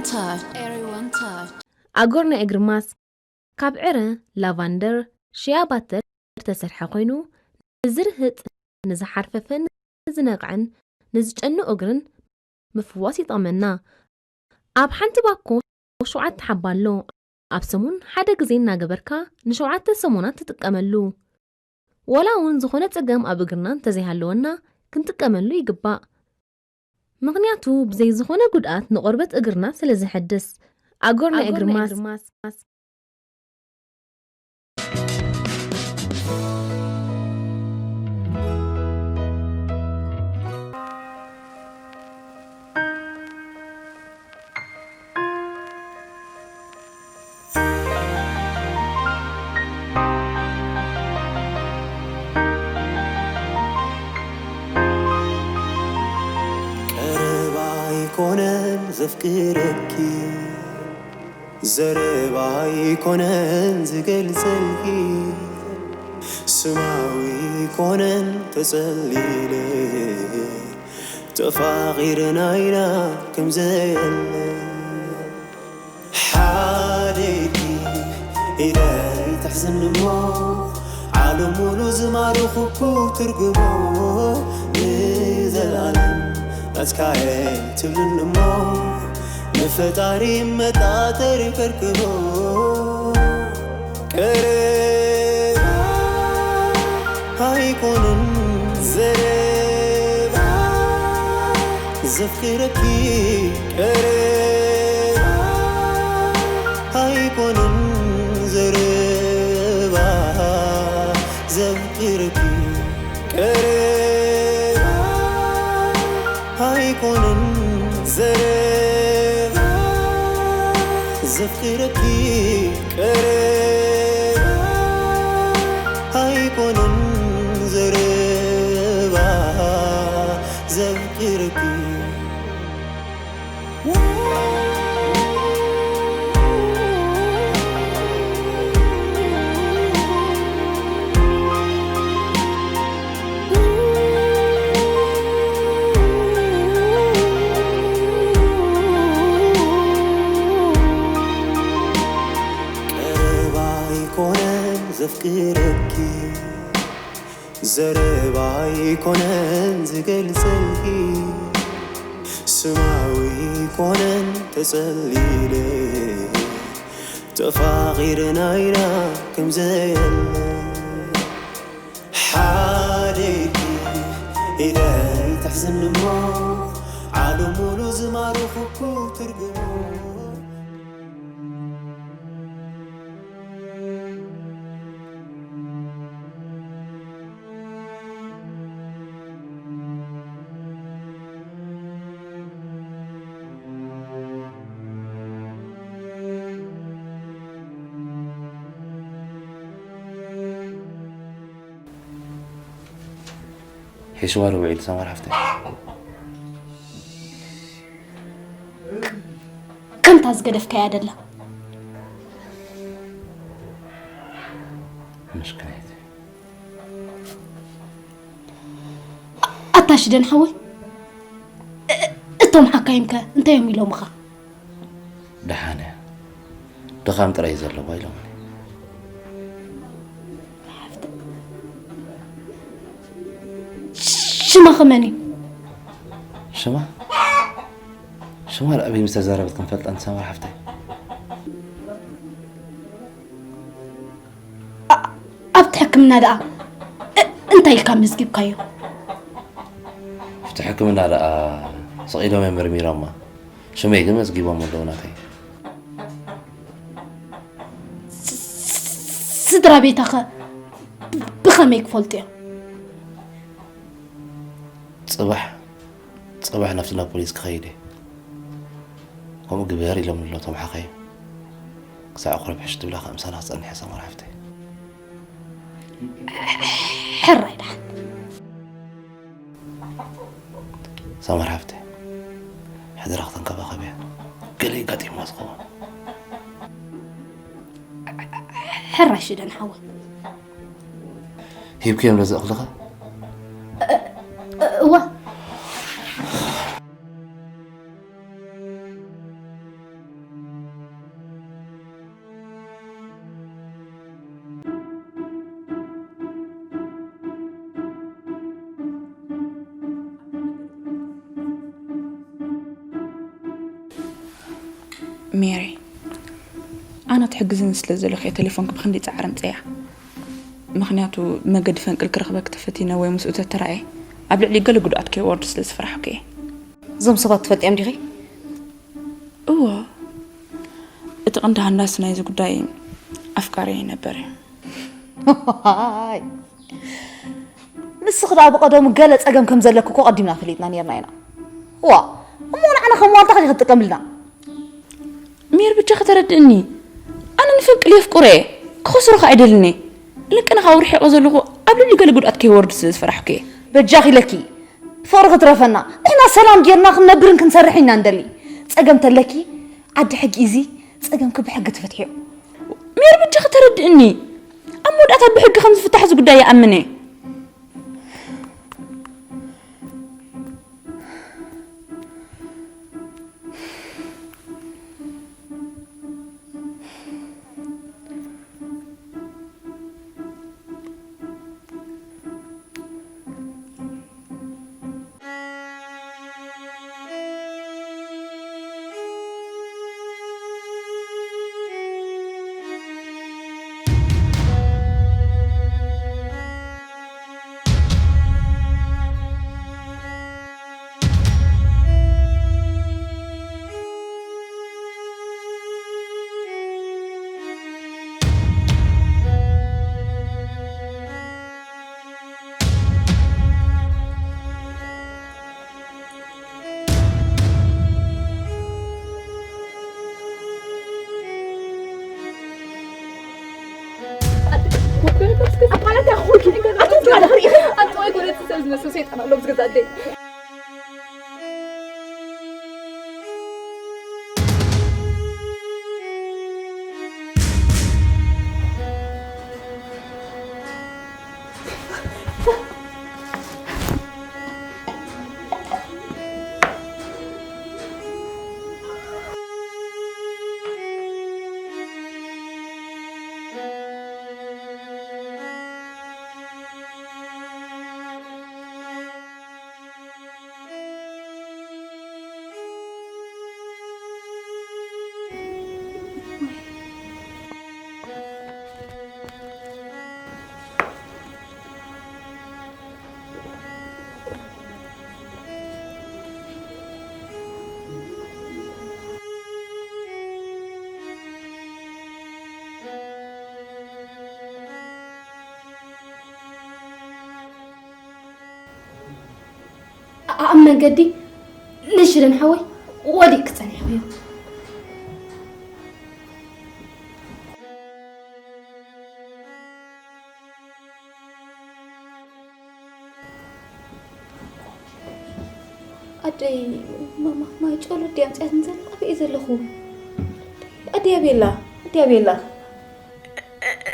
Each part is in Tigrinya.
Touch. Everyone touch. ኣጎር ናይ እግሪ ማስክ ካብ ዕረ፣ ላቫንደር፣ ሺያ ባተር ዝተሰርሐ ኮይኑ፣ ንዝርህጥ፣ ንዝሓርፈፈን ንዝነቕዐን ንዝጨኑ እግርን ምፍዋስ ይጠቕመና። ኣብ ሓንቲ ባኮ ሸውዓተ ሓባ ኣሎ። ኣብ ሰሙን ሓደ ግዜ እናገበርካ ንሸውዓተ ሰሙናት ትጥቀመሉ። ዋላ እውን ዝኾነ ጸገም ኣብ እግርና እንተዘይሃለወና ክንጥቀመሉ ይግባእ። ምኽንያቱ ብዘይ ዝኾነ ጉድኣት ንቆርበት እግርና ስለ ዝሕድስ። ኣጎር ናይ እግሪ ማስክ። ቀረባ ኣይኮነን ዘፍቅረኪ፣ ዘረባ ኣይኮነን ዝገልጸልኪ፣ ስማዊ ኣይኮነን ተጸሊለ፣ ተፋቒርና ኢና ከም ዘየለ። ሓደይቲ ኢደይ ትሕዝኒ እሞ፣ ዓለም ሙሉ ዝማረኹኩ ትርጉሞ፣ ንዘለኣለም ናትካየ ትብልኒ እሞ፣ ንፈጣሪ መጣጠሪ ከርክቦ። ቀረባ ኣይኮነን ዘረባ፣ ዘፍቅረኪ ቀረባ ኣይኮነን ዘረባ፣ ዘፍቅረኪ ቀረባ ኣይኮነን ዘረባ፣ ዘፍቅረኪ ቀረባ ኣይኮነን ዘረባ፣ ዘፍቅረኪ። ቀረባ ኣይኮነን ዘፍቅረኪ፣ ዘረባ ኣይኮነን ዝገልጸልኪ፣ ስማዊ ኣይኮነን ተጸሊለ፣ ተፋቒርና ኢና ከም ዘየለ። ሓደይቲ ኢደይ ትሕዝኒ እሞ፣ ዓለም ሙሉ ዝማረኹኩ ትርጉሙ። ሒስዋ ዶ ውዒሉ ሰመር ሓፍተይ? ከምታ ዝገደፍካያ ደላ። ምስክነይቲ። ኣታ ሽደን ሓወይ፣ እ- እቶም ሓካይምከ እንታይ እዮም ኢሎምኻ? ደሓነ ድኻም ጥራይ እዩ ዘለዎ ኢሎምኒ። ሽማ ከመን እዩ? ሽማ ሽማ ርኣበይ ምስ ተዛረበት ክንፈልጣ ንሰመር ሓፍተይ። ኣብቲ ሕክምና ደኣ እ- እንታይ ኢልካ መዝጊብካዮ? ኣብቲ ሕክምና ደኣ ስቕ ኢሎም እዮም መርሚሮማ። ሽመይ ግን መዝጊቦም ኣለዉ ናተይ። ስድራ ቤታኸ ብኸመይ ክፈልጡ እዮም? ጽባሕ ጽባሕ ናብቲ ናብ ፖሊስ ክኸይድ እየ። ከምኡ ግበር ኢሎም ኣሎ እቶም ሓኻይም። ክሳዕ ኣቑረብ ሕሽ ትብላ ከኣ ምሳና ክጸንሕ እየ ሰመር ሓፍተይ። ሕራይ ደሓን። ሰመር ሓፍተይ፣ ሕድራ ክተንከባኸብያ። ገለ ኣጋጢምዋ ዝኸውን። ሕራይ ሽደን ሓወይ። ሂብክዮም ነዚ እኽልኻ? እወ። ሜሪ፣ ኣነ ትሕግዝኒ ስለ ዘለኺ እየ ቴሌፎንኪ ብኽንደይ ጻዕረ ምጽያ። ምኽንያቱ ብመገዲ ፈንቅል ክረኽበኪ ተፈቲነ ወይ ምስኡ ተተራእየ ኣብ ልዕሊ ገለ ጉድኣት ከይወርድ ስለ ዝፈራሕኩ እየ። እዞም ሰባት ትፈልጥዮም ዲኺ? እዎ፣ እቲ ቀንዲ ሃንዳሲ ናይዚ ጉዳይ ኣፍቃሪ ነበረ። ንስኺ ደኣ ብቐደሙ ገለ ጸገም ከም ዘለኪ እኮ ቀዲምና ፈሊጥና ኔርና ኢና። ዋ፣ እሞ ንዓና ከም ዋልታ ኸ ክትጥቀምልና? ሜር ብቻ ከተረድእኒ። ኣነ ንፈንቅል የፍቅሮ እየ። ክኸስሮ ኸ ኣይደልን እየ። ልክና ካብ ርሒቐ ዘለኹ ኣብ ልዕሊ ገለ ጉድኣት ከይወርድ ስለ ዝፈራሕኩ እየ። በጃኺ ለኪ፣ ፍቕሪ ክትረፈና። ንሕና ሰላም ጌርና ክንነብርን ክንሰርሕ ኢና እንደሊ። ጸገም ተለኪ፣ ዓዲ ሕጊ እዚ ጸገምኪ ብሕጊ ትፈትሕዮ። ሜር ብቻ ከተረድእኒ። ኣብ መወዳእታ ብሕጊ ከም ዝፍታሕ እዚ ጉዳይ ይኣምን እየ። ኣብ መንገዲ ንሽደን ሓወይ ወዲቅ ክጸኒሕ እዩ። ኣደይ፣ ማማ፣ ማይ ጨሎ ድያ ኣምፅኣትኒ ዘላ? ኣበይ ዘለኹ? ኣደይ ኣበይ ኣላ? ኣደይ ኣበይ ኣላ?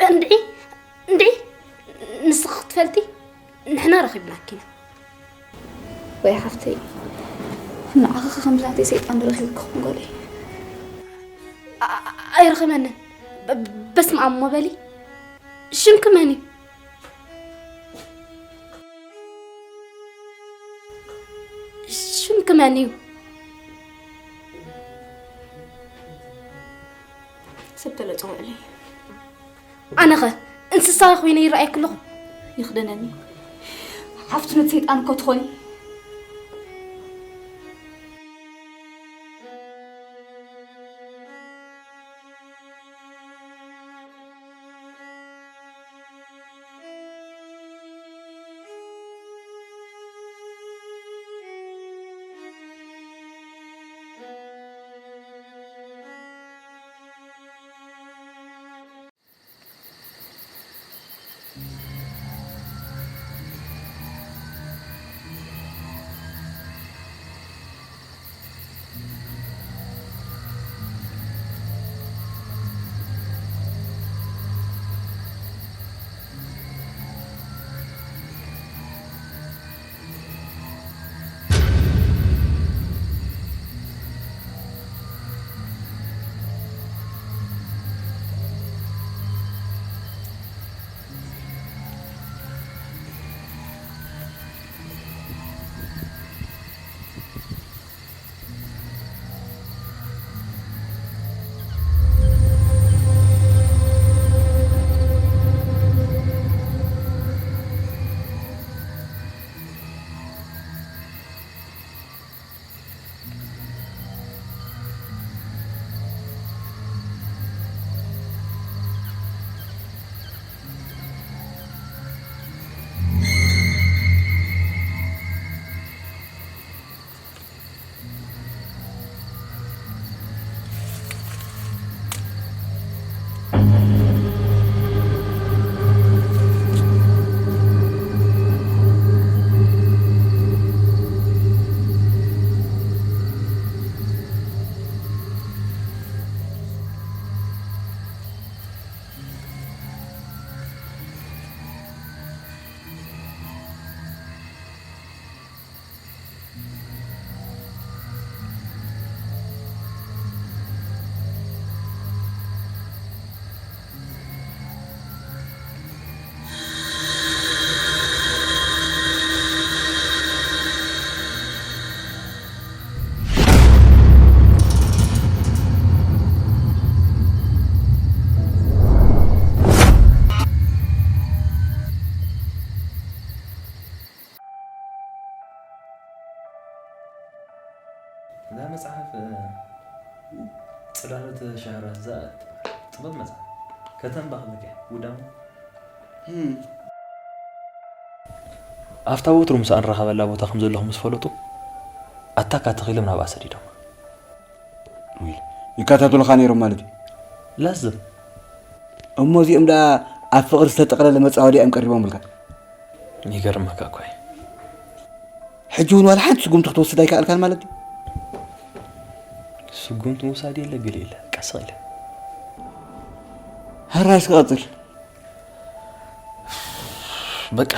እንድዒ፣ እንድዒ፣ ንስኺ ክትፈልጢ ንሕና ረኺብናኪ ኢና። ወይ ሓፍተይ፣ ንዓኺ ከምዚ ናተይ ሰይጣን ረኺብኪ ክኾን ጓለይ። ኣ-፣ ኣ-፣ ኣይረኸበንን። በ-፣ በስመ ኣብ እሞ በሊ። ሽምኪ መን እዩ? ሽምኪ መን እዩ? ሰብ ተለ ጽውዕለይ። ኣነኸ እንስሳ ኮይነ ይረኣየኪ ኣለኹ? ይኽደነኒ። ሓፍቲ ነቲ ሰይጣን እኮ ትኾኒ። እዛ መጽሓፍ፣ እ፣ ጽላሎት ሻህራዛ ትበሃል። ጽቡቕ መጽሓፍ። ከተንባ ክብለካ እየ። ውዳሙ። ኣብታ ወትሩ ምስኣ ንራኸበላ ቦታ ከም ዘለኹ ምስ ፈለጡ፣ ኣታካ ተኺሎም ናብኣ ሰዲዶማ። ዊል፣ ይከታተሉኻ ነይሮም ማለት እዩ? ላዝም። እሞ እዚኦም ደኣ ኣብ ፍቕሪ ዝተጠቕለለ መጻወዲ እዮም ቀሪቦምልካ? ይገርመካ እኮ እዩ። ሕጂ እውን ዋላ ሓንቲ ስጉምቲ ክትወስድ ኣይከኣልካን ማለት እዩ? ስጉምቲ ምውሳድ የለ ገለ የለ፣ ቀስ ኢለ። ሕራይ እስኪ ቀጽል። በቃ።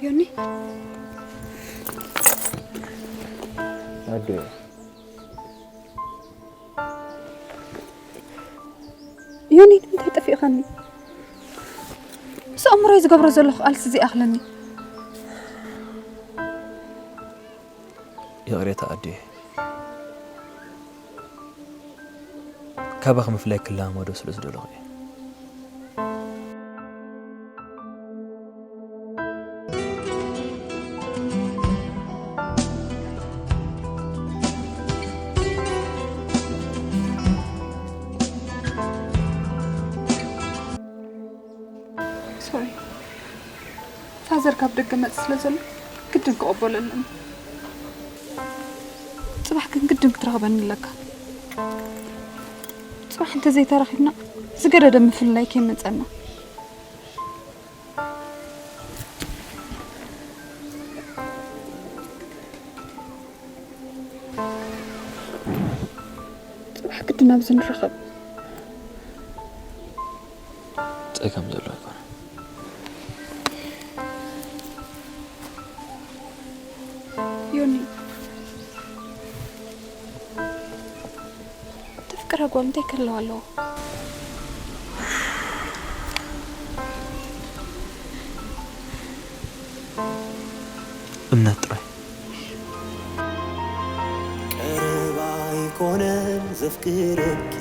ዮኒ፣ ኣደ። ዮኒ፣ ንምንታይ ጠፊእኻኒ? ምስ ኣእምሮይ ዝገብሮ ዘለኹ ቃልሲ ዘይኣኽለኒ። ይቕሬታ ኣዴ። ካባኺ ምፍላይ ክለማመዶ ስለ ዝደለኹ እየ። ሶሪ። ፋዘር ካብ ደገ መጽእ ስለ ዘሎ ግድን ክቕበሎ ኣለኒ። ጽባሕ ግን ግድን ክትረኽበኒ ኣለካ። ጽባሕ እንተዘይተራኺብና ዝገደደ ምፍልላይ ከይመጸና። ጽባሕ ግድን ኣብዚ ንራኸብ። ጸገም ዘሎ ኣይኮነን። ዮኒ፣ ተፍቅራ ጓል እንታይ ክህልዋ ኣለዎ? እምነት ጥራይ። ቀረባ ኣይኮነን ዘፍቅረኪ፣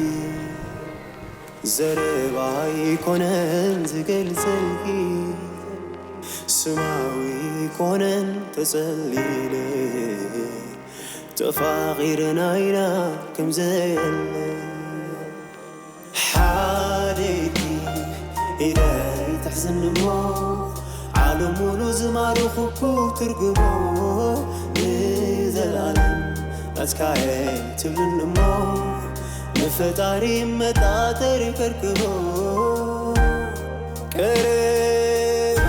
ዘረባ ኣይኮነን ዝገልጸልኪ፣ ስማዊ ኣይኮነን ተጸሊለ፣ ተፋቒርና ኢና ከም ዘየለ። ሓደ ኢድኪ ኢደይ ትሕዝኒ እሞ፣ ዓለም ሙሉ ዝማረኹኩ ትርጉሞ፣ ንዘለኣለም ናትካየ ትብልኒ እሞ፣ ንፈጣሪ መጣጠሪ ከርክቦ። ቀረባ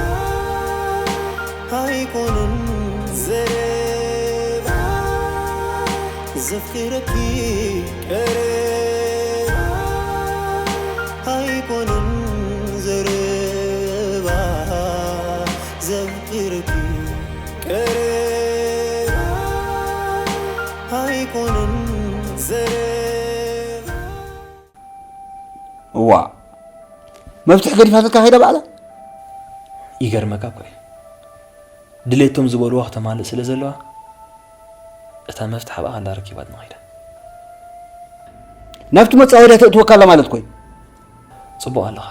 ኣይኮነን ዘረባ፣ ዘፍቅረኪ ቀረባ ኣይኮነን ዘረባ፣ ዘፍቅረኪ ቀረባ ኣይኮነን ዘረባ። እዋ፣ መፍትሕ ገዲፋትካ ከይዳ ባዕላ? ይገርመካ እኮ እዩ። ድሌቶም ዝበልዋ ከተማልእ ስለ ዘለዋ፣ እታ መፍትሕ ኣብኣ ከላ ረኪባትና ከይዳ። ናብቲ መጻወድያ ተእትወካ ኣላ ማለት እኮ እዩ። ጽቡቕ ኣለኻ።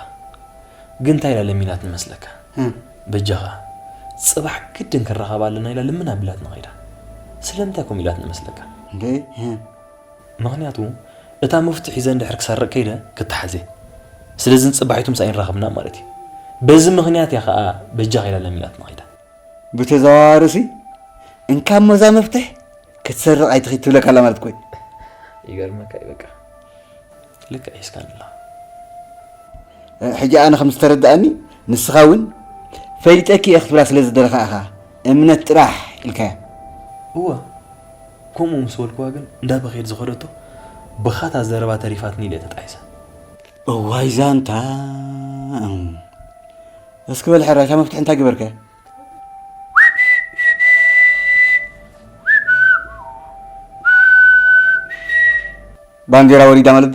ግን እንታይ ኢላ ለሚናትኒ መስለካ? እም። በጃኻ፣ ጽባሕ ግድን ክራኸብ ኣለና ኢላ ልምን ኣቢላትና ከይዳ። ስለምንታይ ከምኡ ኢላትኒ መስለካ? እንዴ? እም። ምኽንያቱ፣ እታ መፍትሕ ሒዘ እንድሕር ክሰርቕ ከይደ፣ ክተሓዝ እየ። ስለዚ ንጽባሒቱ ምሳኣ ኣይንራኸብና ማለት እዩ። በዚ ምኽንያት እያ ኸኣ በጃኻ ኢላ ለሚናትና ከይዳ። ብተዘዋዋሪሲ፣ እንካ እሞ እዛ መፍትሕ ክትሰርቕ ኣይትኺድ ትብለካ ኣላ ማለት እኮ እዩ። ይገርመካ እዩ በቃ። ልክዕ ሒዝካኒ ኣለኻ። ሕጂ ኣነ ከም ዝተረድኣኒ፣ ንስኻ እውን ፈሊጠኪ እየ ክትብላ ስለ ዝደለኻ ኢኻ እምነት ጥራሕ ኢልካያ። እወ፣ ከምኡ ምስ በልክዋ ግን እንዳበኸየት ዝኸደቶ ብኻታ ዘረባ ተሪፋትኒ ኢለ ተጣሒሰ። እዋይ ዛንታ፣ እስኪ በል ሕራይ፣ እታ መፍትሒ እንታይ ገበርካያ? ባንዴራ ወሪዳ ማለት?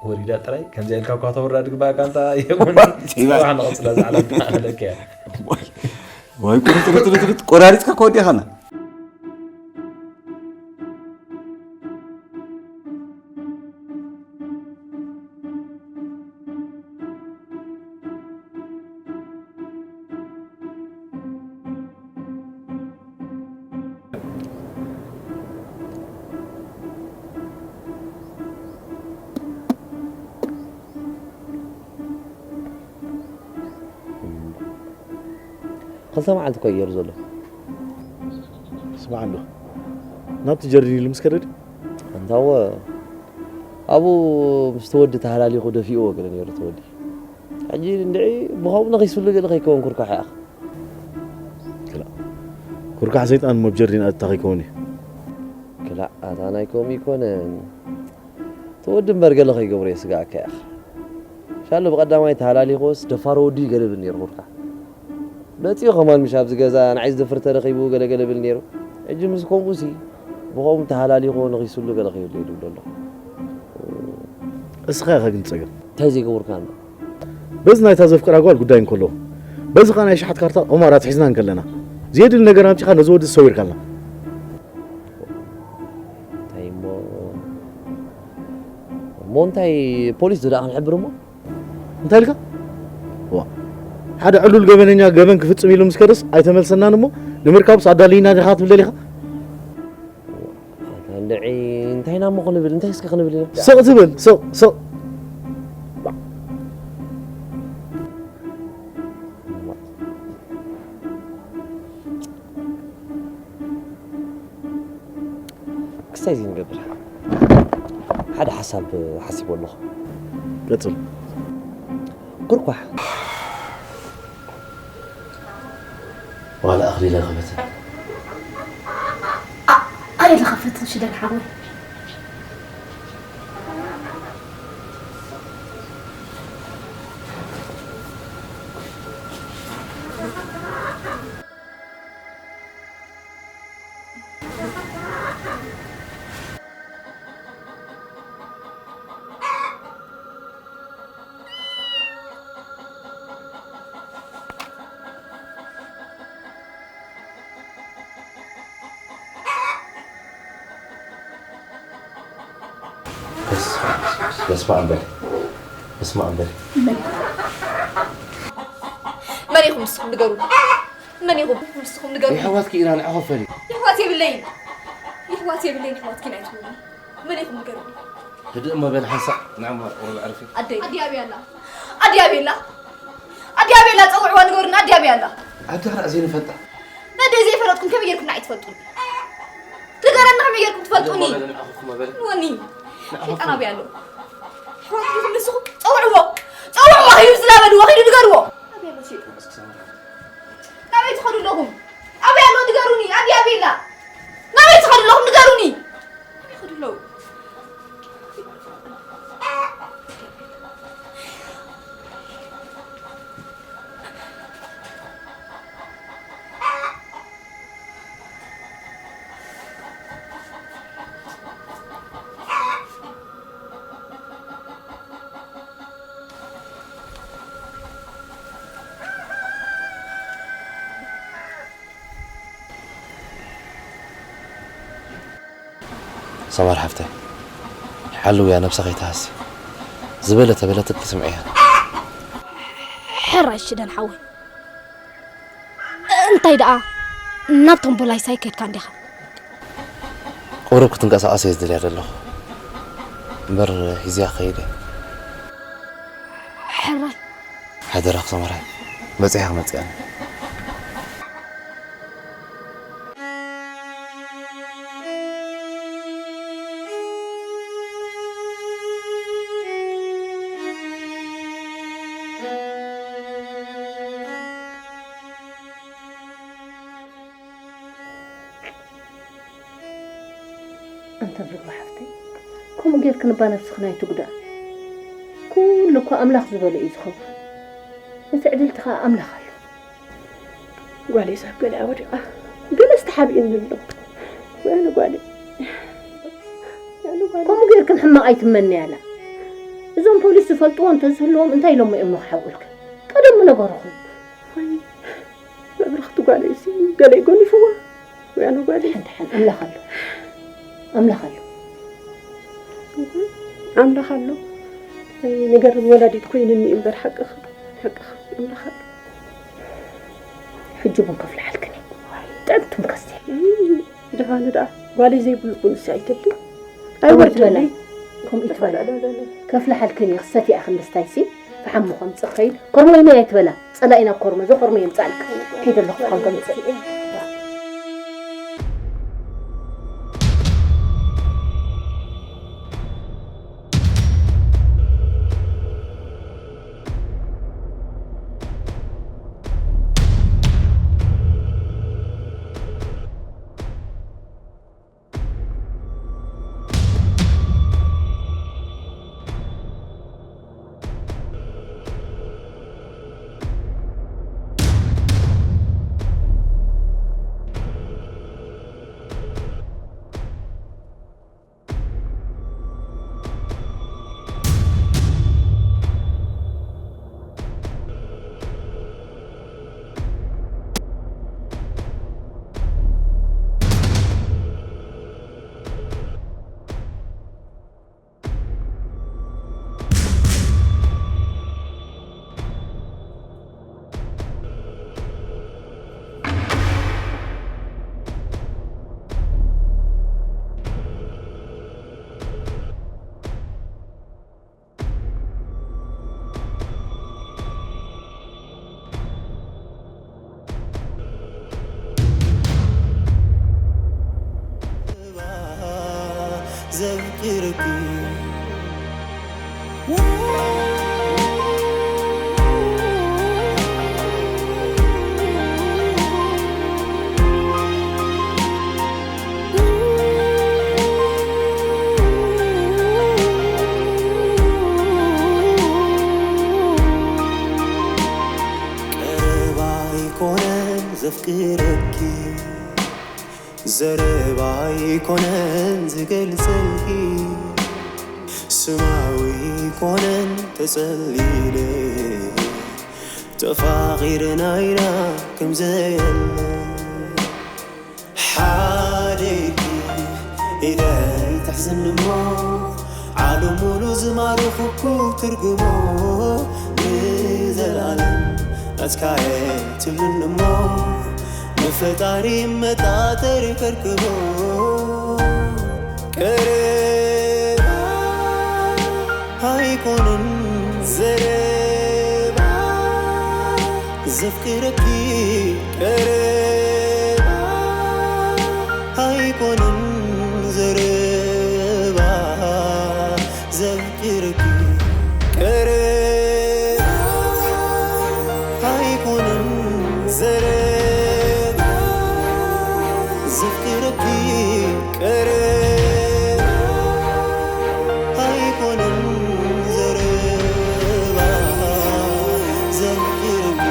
ወሪዳ ጥራይ ከምዚኣ ኢልካ እኳ ተወርዳ ድግባእ ጋንታ የብሉን። ጽባሕ ንቐጽላ ዛዕላ ኣለካ እያ። ወይ ቁርጥርጥርጥርጥ ቆራሪጽካ እኮ ወዲእኻና። ክልተ መዓልቲ እኮ እዩ ገይሩ ዘሎ። ስማዕ እንዶ ናብቲ ጀርዲን ኢሉ ምስ ከደ ድዩ? እንታወ ኣብኡ ምስቲ ወዲ ተሃላሊኹ ደፊእዎ ገለ ነይሩ እቲ ወዲ። ሕጂ እንድዒ ብኸምኡ ነኺስሉ ገለ ከይከውን ኩርኳሕ ይኣኽ። ክላእ ኩርኳሕ ሰይጣን እሞ ብጀርዲን ኣእትታ ከይከውን እዩ። ክላእ ኣታ ናይ ከምኡ ይኮነን። እቲ ወዲ እምበር ገለ ከይገብሮ እየ ስጋኣካ ኢኻ። ሻሎ ብቐዳማይ ተሃላሊኽዎስ ደፋር ወዲ እዩ ገለ ብል ነይሩ ኩርኳሕ። መጺኡ ከማን ምሽ ኣብዚ ገዛ ንዓይ ዝደፍር ተረኺቡ ገለ ገለ ብል ነይሩ። ሕጂ ምስ ከምኡሲ ብኸምኡ ተሃላሊኽዎ ነኺስሉ ገለ ከይህሉ እየ ድብል ኣለኹ። እስኻ ኢኻ ግን ጸገም። እንታይ ዘይገበርኩ ኣነ? በዚ ናይታ ዘፍቅራ ጓል ጉዳይ እንከሎ በዚ ኸኣ ናይ ሸሓት ካርታ ቁማር ኣትሒዝና እንከለና ዘየድሊ ነገር ኣምጺኻ ነዚ ወዲ ሰዊርካልና። እንታይ እሞ እሞ እንታይ ፖሊስ ዶ ደኣ ክንሕብር እሞ? እንታይ ኢልካ? ዋ ሓደ ዕሉል ገበነኛ ገበን ክፍጽም ኢሉ ምስ ከደስ ኣይተመልሰናን እሞ ንምርካብስ ኣዳልይና ዲኻ ክትብል ደሊኻ? ኣታ እንድዒ እንታይ ኢና እሞ ክንብል እንታይ እስከ ክንብል ኢና? ስቕ ትብል ስቕ ስቕ ክስታይ እዚ ንገብር ሓደ ሓሳብ ሓሲቦ ኣለኹ። ቀጽል። ኩርኳሕ ዋላ ኣኽሊለ ክፈትን ኣነ ዝኸፈትን ሽደን ሓወይ በስመ ኣብ በል በስመ ኣብ በል መን ኢኹም ንስኹም ንገሩኒ መን ኢኹም ንስኹም ንገሩኒ የሕዋትኪ ኢና ንዕኸፈል የሕዋት የብለይን የሕዋት የብለይን የሕዋትኪን ኣይትብሉኒ መን ኢኹም ንገሩኒ ህድእ እሞ በል ሓንሳእ ንዕሞ ቁሩብ ዕርፊ ኣደይ ኣደይ ኣበይ ኣላ ኣደይ ኣበይ ኣላ ኣደይ ኣበይ ኣላ ፀውዕዋ ንገሩኒ ኣደይ ኣበይ ኣላ ኣዳ ራእ ዘይንፈልጣ ነደይ ዘይፈለጥኩም ከመይ ጌርኩም ንዓይ ትፈልጡኒ ንገረኒ ከመይ ጌርኩም ትፈልጡኒ ንዕኹፍኩ መበል ወኒ ሰይጣን ኣበይ ኣሎ ኣሕዋትኩም ንስኹም ፀውዕዎ ፀውዕዎ ሂዱ ዝላበልዎ ሂዱ ንገርዎ ኣበይ ኣሎ ሰይጣን ናበይ ትኸዱ ኣለኹም ኣበይ ኣሎ ንገሩኒ ኣደይ ኣበይ ኣላ ናበይ ትኸዱ ኣለኹም ንገሩኒ ኣበይ ይኸዱ ኣለዉ ሰማር ሓፍተይ ሓልውያ ነብሳ ከይትሃሲ ዝበለ ተበለትኪ ስምዕያ ሕራይ ሽደን ሓወይ እንታይ ደኣ ናብ ተንቦላይሳይ ከድካ እንዲኻ ቁሩብ ክትንቀሳቐስ እየ ዝደልያ ዘለኹ እምበር ሂዝያ ክኸይድ እየ ሕራይ ሓደራኽ ሰመራይ መጺኻ መጺኣኒ ኣንታ ብርባ ሓፍተይ ከምኡ ጌርክንባ ነብስኽን ኣይትጉዳእ ኩሉ እኮ ኣምላኽ ዝበሎ እዩ ዝኸውን እቲ ዕድልቲ ኸዓ ኣምላኽ ኣሎ። ጓለይ ሳብ ገሊኣ ወዲቓ ገለስ ተሓቢእኒ ኣሎ። ወያነ ጓለይ፣ ወያነ ጓለይ። ከምኡ ጌርክን ሕማቕ ኣይትመንያላ። እዞም ፖሊስ ዝፈልጥዎ እንተዝህልዎም እንታይ ኢሎሞ እዮም ንኽሓውኡልክን? ቀደም ምነገሩኽን። ወይ መብርኽቲ ጓለይሲ ገለ ይጎኒፍዋ። ወያነ ጓለይ። ሓንቲ ሓንቲ ኣምላኽ ኣሎ። ኣምላኽ ኣሎ። ኣምላኽ ኣሎ። ኣይ፣ ንገርም ወላዲት ኮይንኒ እምበር ሓቅኺ፣ ሓቅኺ ኣምላኽ ኣሎ። ሕጂ ቡን ከፍልሓልክን እየ። ጥዕምቲ ምከስቲ። ደፋኒ ደኣ ጓለይ ዘይብሉ ቡንሲ ኣይትልይ። ኣይወርደለይ። ከምኡ ይትበላ። ከፍልሓልክን እየ። ክሰቲ እያ ክንድስታይሲ። ፈሓም ምዃን ጽኸይድ። ኮርሞ ኢመይ ኣይትበላ። ጸላኢና ኮርሞ፣ እዚ ኮርሞ የምጻልካ። ከይደ ኣለኹ፣ ብሓንካ ምጽእ። ዘፍቅረኪ ቀረባ ኣይኮነን ዘፍቅረኪ ዘረባ ኣይኮነን ዝገልጸልኪ ስማዊ ኣይኮነን ተጸሊለ ተፋቒርና ኢና ከም ዘየለ ሓደይኪ ኢደይ ትሕዝኒ እሞ ዓለም ሙሉ ዝማረኹኩ ትርጉሞ ንዘላለም ናትካየ ትብልኒ እሞ ንፈጣሪ መጣጠሪ ከርክቦ ቀረባ ኣይኮንን ዘረባ ዘፍቅረኪ ቀረባ ኣይኮንን ዘረባ ዘፍቅረኪ ቀረባ ኣይኮንን ዘረባ ዘፍቅረኪ ቀረባ ኣይኮንን ዘረባ ዘፍቅረኪ